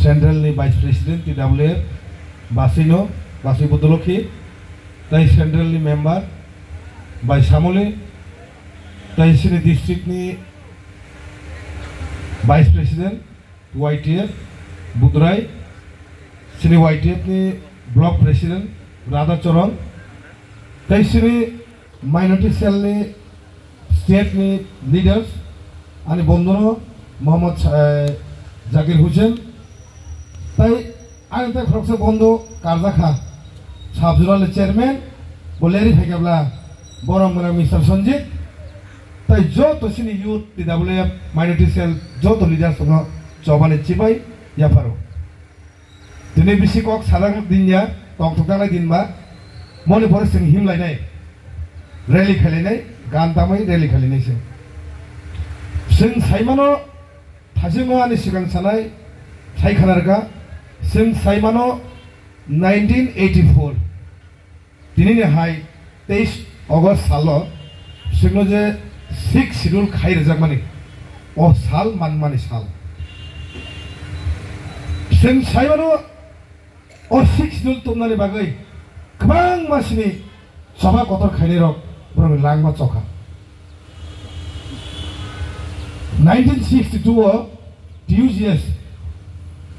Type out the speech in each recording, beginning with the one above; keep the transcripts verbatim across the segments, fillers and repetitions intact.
Central ni Vice President T W F, Basino, Basi Budolokhi, tai Central ni member, Bai Samoli, tai sini district ni Vice President Y T F, Budrai, sini Y T F ni Block President, Radha Charan, tai sini Minority Cell ni state ni leaders, ani bondhono Mohammad Sa-, eh, Zakir Hussain, tai ani tai khoroksa bondho karjakha, sub zonal ni chairman, bo leri phaikabla, borom gwnang Mister Sanjit, tai joto sini youth, T W F, minority cell, joto leaders no chobani chibai yapharo. Tini bisi kok sadang din ya, tongthok tangnai din ba, moni pore sing him lainai, rally khailainai, gan tamai rally khailainai se. Sing saimano, thasingno ani sikang sanai, sai khanarka, sing saimano nineteen eighty-four. Tini ni hai teis August salo singno je six schedule khai rwjakmani, o sal manmani sal. Sing saimano o six schedule tubnani bagwi kwbangma sini choba kotor khainai rok borokni langma chokha. Nineteen sixty-two o T U G S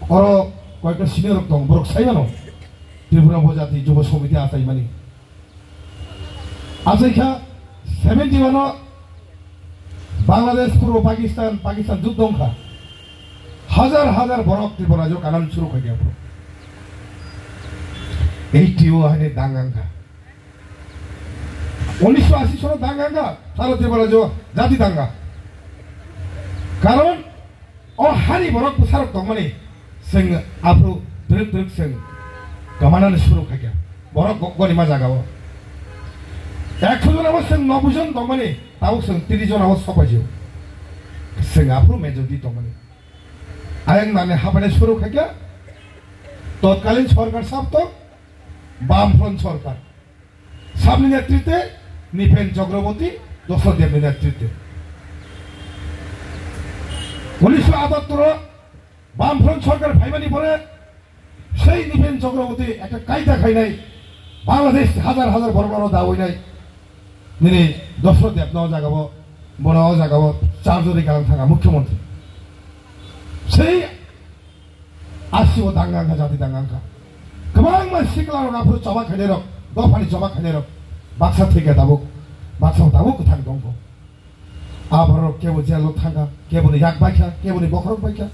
oro koyekta senior rok tong, borok saimano Tripura Upajati Jubo Samiti achaimani. Achaikha seventy-one o Bangladesh, Purbo Pakistan, Pakistan juddo wngkha. Hajar hajar borok Tripura rajyo kanan suru khaikha. Eighty o haini dang wngkha. Unisho ashi sono dang wngkha, saro Tripura rajyo jati danga. Karon o hani borok bwsarok tongmani, chwng aphuru twrwk twrwk chwng kwmanani suru khaikha. Borok go-, gonima jagao. Ekso jonabo chwng noboi jon tongmani, tabuk chwng tris jonabo sopaijio. Chwng aphuru majority tongmani. Ayang nani haphani suru khaikha, totkalin sorkar sab tong, Bamfront sorkar. Sabni netrite Nipen Chakraborty, Dosrodevni netrite. Unisho atattor o Bamfront sorkar phaimani pore sei Nipen Chakraborty ekta kaida khainai, Bangladesh hajar hajar borok aro daoinai. Nini Dosrodev no jagao, bono o jagao charjori galang thanga mukhyamantri. Sei Asio dang wngkha, jati dang wngkha. Kwbangma sikla rok aphuru choba khainai rok, dophani choba khainai rok, baksa thwikha tabuk, baksa tabuk kwthang tongkho. Aborok kebo jail o thangkha, kebo ni yak baikha, kebo ni bokhorok baikha.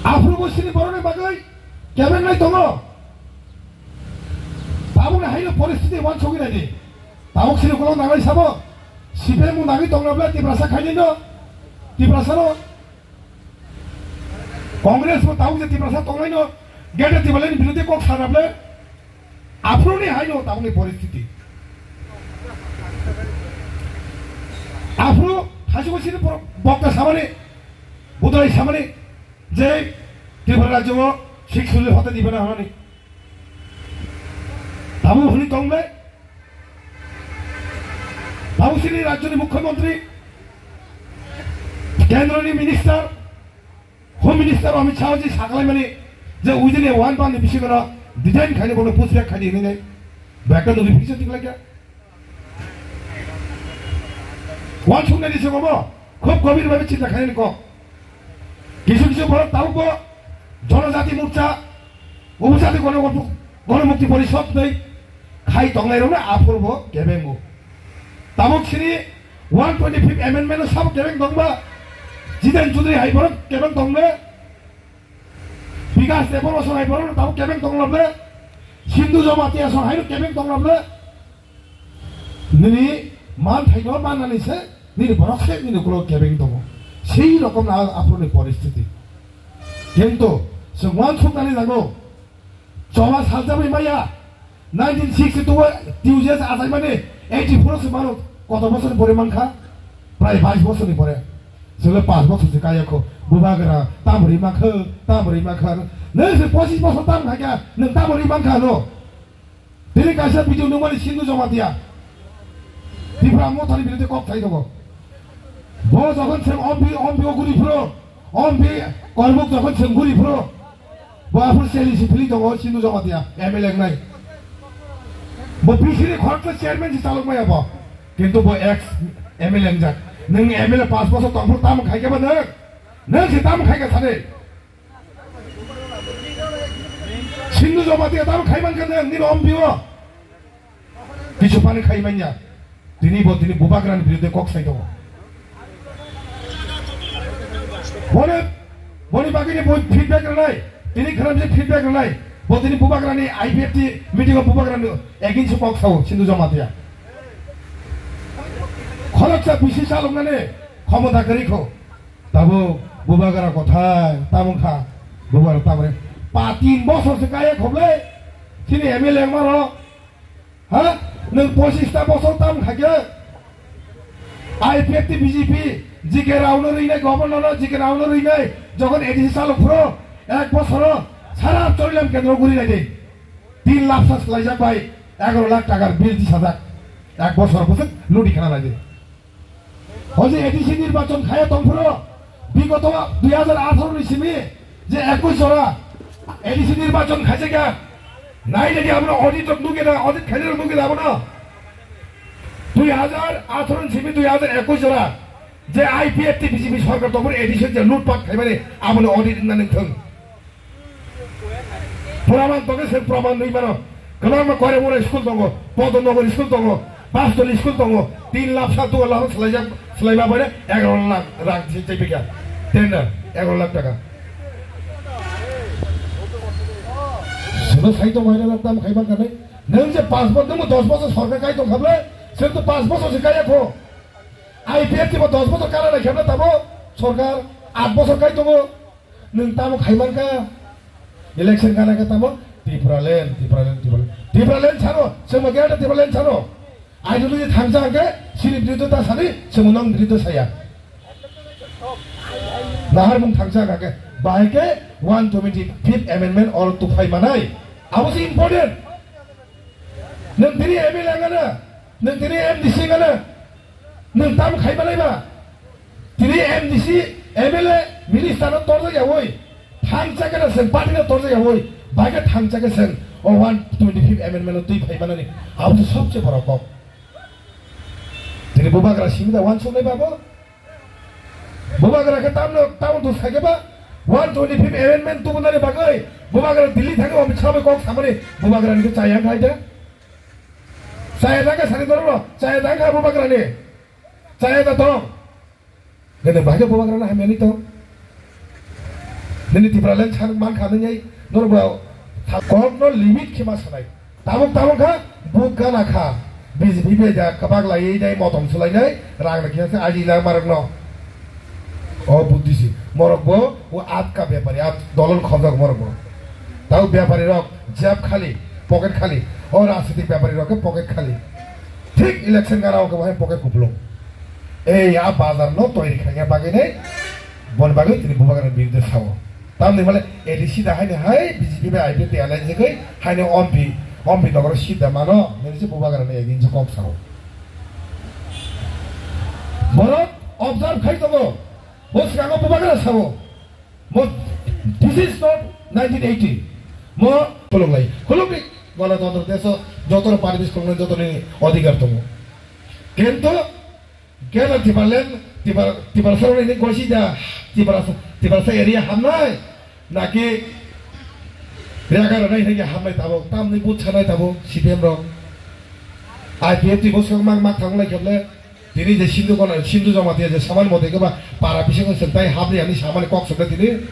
Aphuru bo sini borok ni bagwi kebengnai tongo. Tabuk ni haino poristiti uansugwi naidi. Tabuk sini ukulok nanglai sabo. C P M bo nangwi tongna bwle Tiprasa khainai no. Tiprasa no. Congress bo tabuk je Tiprasa tonglaino, Greater Tipraland ni birude kok sana ble, aphuru ni haino tabuk ni poristiti. Aphuru hasibo sini bokta samani, budai samani, je Tripura rajyo o six schedule hote dibe na honani. Tabuk hwnwi tong ble, tabuk sini rajyo ni mukhyamantri, kendro ni minister, Home Minister Amit Shah ji saklaimani je within a one month ni bisingo no detain khaini bono push back khaini hinwi nai. Bekta notification tiklaikha. Uansuknai ni swngo bo khub gobir bhabe chinta khainani kok. Kisu kisu borok tabuk bo Jonojati Morcha, Upojati Gono-, Gonomukti Porishod tei khai tongnai rokno aphuru bo kebengo. Tabuk sini one twenty-fifth amendment no sabo kebeng tongba, Jiten Chaudhary hai borok kebeng tongbe, Bikas Debbarma hai borok tabuk kebeng tonglabe, Sindhu Jamatia song hai kebeng tonglabe, nini man thaino manani se, nini borok se nini ukulok kebeng tongo. Sei rokom na aphuruni poristiti. Kintu, se uansuknani nango, Choba saljabai maya, nineteen sixty-two o T U G S achaimani eighty-four o se mano, koto bosorni pore mankha? Prai bais bosorni pore. Chwngno panch bosor se kaya kho, bubagra, tamri mankha, tamri mankha. Nwng se pochis bosor tam khaikha, nwng tamri mankha no? Tini kaisa video nungmani Sindhu Jamatia. Tipra Mothani birude kok thai tongo. Bo jokhon se ombi, ombi o guri phuro. Om bi korbuk jokhon sengkuri phuru. Bo aphuru seli si phili tongo Sindhu Jamatia M L A wngnai. Bo bisiri khoroksa chairman si chalok maya bo. Kintu bo ex M L A wngjak. Nwng M L A pas bosor tongphuru tamo khaikha ba nwng? Nwng si tamo khaikha sadi? Sindhu Jamatia tamo khai mankha nwng nini Om bi o? Kisu phani khai manya. Tini bo tini Bubagrani biruddhe kok sai tongo. Boni, boni bagwi ni bo feedback rwnai. Tini khram je feedback rwnai. Bo tini Bubagrani I P F T meeting o Bubagrani against kok sao Sindhu Jamatia. Khoroksa bisi chaloknani khomota kwrwi kho. Tabo Bubagra kothai tamung kha. Bubagra tamre pa tin bosor se kaya khoble. Chini M L A maro. Ha? Nwng pochista bosor tam khaikhe I P F T B J P, G K Rao no rwinai governor no, G K Rao no rwinai jokhon A D C chalok phuru ek bosoro sara Chorilam kendro guri nai de. Tin lakh sa swlaijak bai egaro lakh takar bill tisajak. Ek bosor bwswk ludi khana nai de. Hoji A D C nirbachon khaya tongphuru, bigoto dui hajar atharo ni simi je ekush jora A D C nirbachon khaijak ya. Nai nai abono audit rok nugi na, audit khainai rok nugi na abono. Dui hajar atharo ni simi dui hajar ekush jora je I P F T B J P sorkar tongphuru A D C je lutpat khaimani abono audit wngna nangthung. Praman tongkhe se praman nui mano. Kwbangma Koiremura school tongo, Podonogor school tongo, Bastoli school tongo. Tin lakh sa tuwa lakh swlaijak, swlaima bai egaro lakh rang se tei bikha. Tender egaro lakh taka. Sino sai tongo hai lakh tam khaiman kanai. Nwng je pas bosor, nwng dos bosor sorkar kai tong khablai, se to pas bosor se kaya kho. I P F T bo dos bosor kala lai khabla tabo sorkar at bosor kai tongo. Nwng tamo khaimankha? Election gana khe tamo Tipraland, Tipraland, Tipraland. Tipraland sano, chwngma khe ada Tipraland sano. Ideology thangcha hwnkhe sini biruddhe ta sani, chwngma nong biruddhe saya. Nahar mung thangcha hwnkhe, bahai khe one twenty-fifth amendment or tuphai manai. Abo se important. Nwng tini M L A ngana, nwng tini M D C ngana, nwng tamo khai manai ba? Tini M D C, M L A, minister no torjak yawi, thangcha khe na seng party no torjak yawi, bai khe thangcha khe seng o one twenty-fifth amendment no twi phai manani, abo se sobse boro kok. Tini Bubagra simi da wansuk nai ba bo? Bubagra khe tamno, tamno to sakhe ba? One twenty-fifth amendment tubunani bagwi Bubagra Delhi thangwi Amit Shah bai kok samani Bubagra ni khe chaya khai da? Chaya da khe sani dorok no? Chaya da khe Bubagra ni? Chaya da tong? Gede bahai khe Bubagra ni hamya ni tong? Nini Tipraland san man kha nini norok ba kok no limit khe ma sanai. Tabuk tabuk kha, but gana kha. B J P bai da kwbak laiwi dai motom swlainai, rang rwkhe se aji lang marok no. O buddhi si, morok bo, o atka bepari, at dolon khobjak morok bo. Tau bepari rok jeb khali, pocket khali. O rajnitik bepari rok khe pocket khali. Thik election gana o khe bahai pocket kuplung. Ei a bazar no toiri khaina bagwi nai, bon bagwi tini Bubagra ni biruddhe sao. Tamni male A D C da haini hai B J P bai I P F T alliance jagwi haini ompi, ompi nogoro seat da mano, nini se Bubagra ni against kok sao. Borok observe khai tongo, bo swkango Bubagra sao. Mo, this is not nineteen eighty. Mo khuluk lai, khuluk ni, gwanatantro deso joto party bis khuluk joto ni adhikar tongo. Kintu Greater Tipraland, Tipra-, Tiprasa rok ni gosi da, Tiprasa, Tiprasa area hamnai, naki Riaga rok nai hwnwi hamnai tabuk, tamni but sanai tabuk, C P M rok. I P F T bo swkang mak, mak thang lai kheble, tini je Sindhu kono, Sindhu Jamatia je samani mote khe ba para bisingo swk tai hapli ani samani kok swk tini.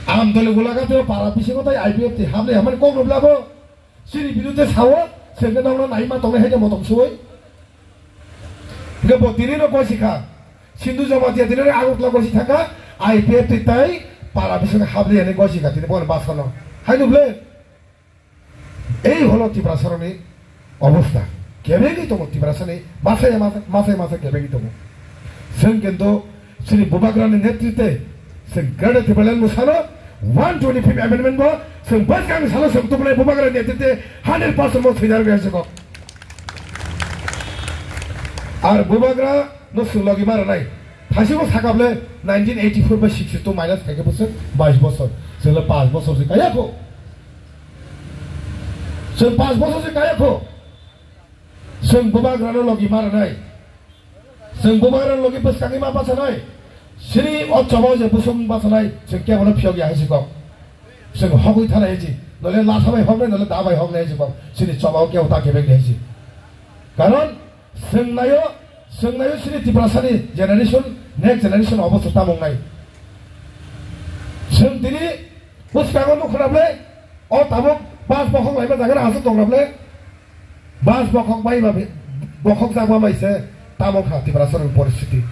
Am dole gulaga tei para bisingo tai I P F T hapli hamani kok rwbla bo. Chini biruddhe sao, chwngkhe nokno naima tongnai hai khe motom soi. Hingkhe bo tini no gosi kha. Sindhu Jamatia tini no Agartala gosi thangkha, I P F T tai para bisingo hapli ani gosi kha tini bo basa no. Hai nuble? Ei holo Tiprasa rokni obostha. Kebegwi tongo Tiprasani masa ya masa, masa ya masa kebegwi tongo. Chwng kintu Chini Bubagrani netritwe chwng Greater Tipraland mwsano one twenty-fifth amendment bo chwng bwskangni salo chwng tubunai Bubagrani netritwe hundred percent bo thwinar wngya se kok. Ar Bubagra no chwng logi ma rwnai. Thasibo sakable nineteen eighty-four bai sixty-two minus khaikhe bwswk bais bosor. Chwngno panch bosor se kaya kho. Chwng panch bosor se kaya kho. Chwng bubagrano logi ma rwnai. Chwng bubagrano logi bwskangwi ma bachanai. Sini o choba je bwswng bachanai, chwng kebono phiyok ya hai si kok. Chwng hogwi thanai hai si. Nole lasa bai hoknai, nole da bai hoknai hai si kok. Sini choba o kebo ta kebeng hai si. Karon chwng nayo, chwng nayo sini Tiprasani generation, next generation obostha tamo wngnai. Chwng tini bwskango nukho na ble, o tabuk bas bokhok laima jaga aswk tong na ble, bas bokhok bai ba, bokhok jak ba bai se tamo kha Tiprasani poristiti.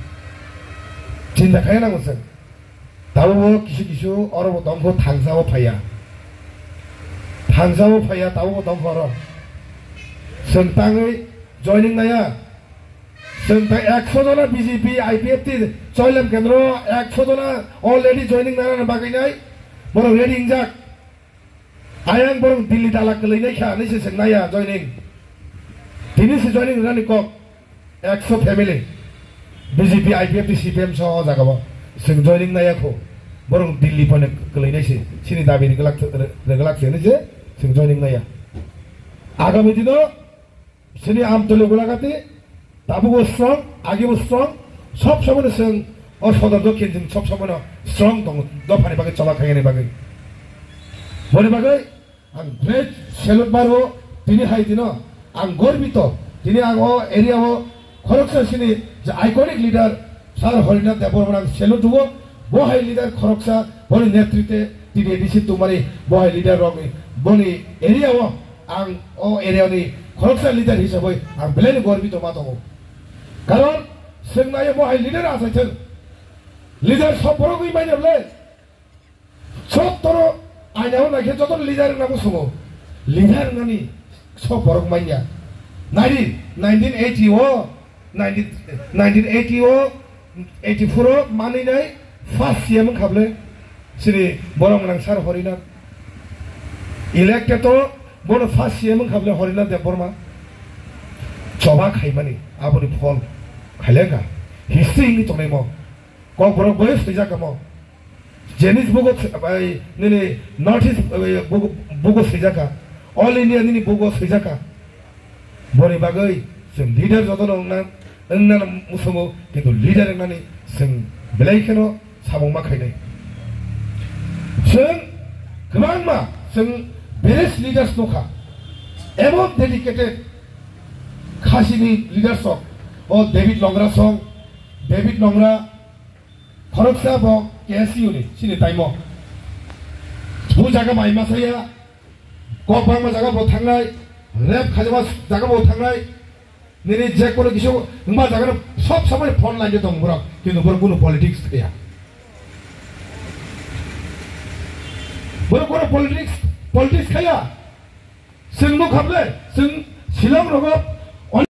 Chinta khaina nango chwng. Tabuk bo kisu kisu oro bo tongkho thangjao phaiya. Thangjao phaiya tabuk bo tongkho oro. Chwng tangwi joining naya. Chwng tei ekso jona B J P I P F T Choilam Kendro ekso jona already joining nana bagwi nai. Borok ready wngjak. Ayang borok Delhi dala kwlwi nai kha, nai se chwng naya joining. Tini se joining rani kok. Ekso family. B J P, I P F T, C P M so o jaga o. Chwng joining naya kho. Borok Delhi phone kwlwi nai se. Sini dabi reglak, reglak se nai se. Chwng joining naya. Agami dino sini Amtole Golagati, tabuk bo strong, agi bo strong, sob somoi no chwng o sodor dokhin chwng sob somoi no strong tongo, dophani bagwi choba khainani bagwi. Boni bagwi ang great salute maro tini hai dino, ang gorbito, tini ang o area o khoroksa sini je iconic leader Sir Harinath Debbarma ang salute rwo, bo hai leader khoroksa, boni netritwe T D A D C tongmani bo hai leader rokni boni area o ang o area ni khoroksa leader hisabai ang belai no gorbito ma tongo. Karon chwng nai bo hai leader achaithwng. Leader sob borok wi manya ble. Sob toro aina o naikhe joto leader wngna bo songo. Leader wngnani sob borok manya. Nai di, nineteen eighty o, nineteen, nineteen eighty o, eighty-four o manwi nai first C M wngkha ble. Sini borok gwnang Sir Harinath. Elected o bono first C M wngkha ble Harinath Debbarma. Choba khaimani aboni phol khailengkha. History wngwi tongnaimo. Kokborok bai swijak kamo. Japanese bugo, bai, nini North East, bai, bugo, bugo swijak kha. All India nini bugo swijak kha. Boni bagwi chwng leader jotono wngna, wngna musungo, kintu leader wngnani chwng belai kheno samung ma khainai. Chwng kwbangma chwng best leaders nukha. Emon dedicated Khasini leaders rok, o David Longra song, David Longra, khoroksa bo K S U ni, sini taimo. Bu jaga bai masaya, kok bangma jaga bo thangnai, rap khajama jaga bo thangnai, nini je kono kisu wngma jaga no sob samai phone line tong borok, kintu borok kunu politics khaya. Borok kunu politics, politics khaya. Chwng nukha ble, chwng Shillong rogo